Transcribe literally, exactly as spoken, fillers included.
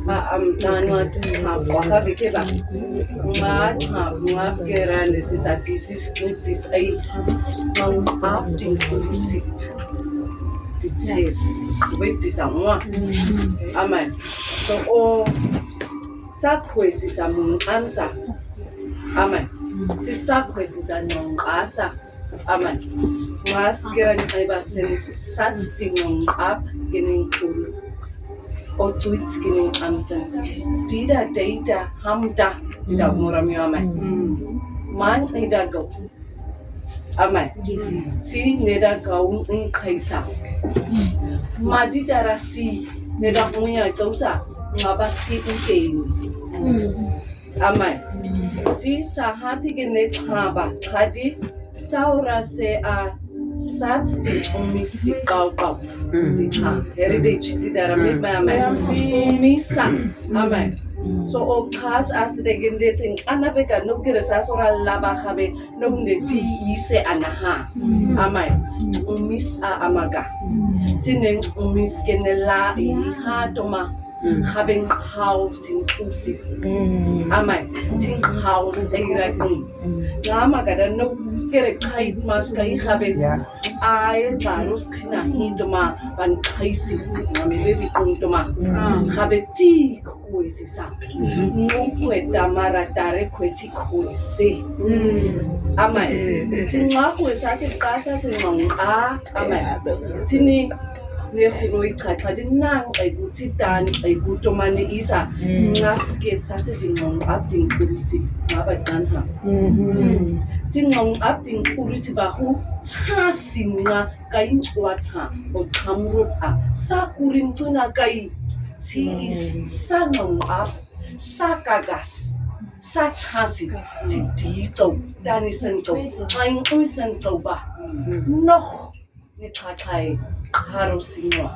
Amtana, ngapha bekeba. Ngapha, ngapha kerande sisa this is good, this ay. Ngapha inclusive. This is. Wait, this one. Amen. So, o, sakhwesisa munqansa. Amen. Sisakhwesisa nonqasa. Amen. Maskera nxeba seni sats ti nonqap kini nkulu. Otwits kini nqamsen. Dida deida hamda dida mora mi amen. Man ida go. Amen. Ti neda go nkaisa. Madida rasi neda muya tausa ngaba si uteni. Amen. Ti sahati ke ne taba tadi saura se a sat ti umis ti kau kau. Ti ta heritage ti dara mi amen. Umisa. Amen. So o kas as de gende tin ana beka no kire sa sora laba habe no ne ti ise anaha. Amen. Umis a amaga. Ti ne umis ke ne la i ha toma. Haben Haus inclusive. Amen. Tin Haus eira kun. Lama kada no kere kait mas kai habe. Ai baros tina hindoma ban kaisi. Ami bebi kuntoma. Habe ti kuesisa. No kueta mara tare kueti kuesi. Amen. Tin ma kuesa ti kasa tin ma a. Amen. Tini ne kuno itata di nang ai guti tan ai guto mani isa. Ngaske sase di nong ap di nkurusi. Ngaba tanha. Di nong ap di nkurusi bahu tasi nga kai nchwata o kamrota. Sa kurin tuna kai. Ti is sa nong ap. Sa kagas. Sa tasi. Ti di to. Tani sen to. Ai nkurusi sen to ba. Noh. Ni tlatlai haro sinwa.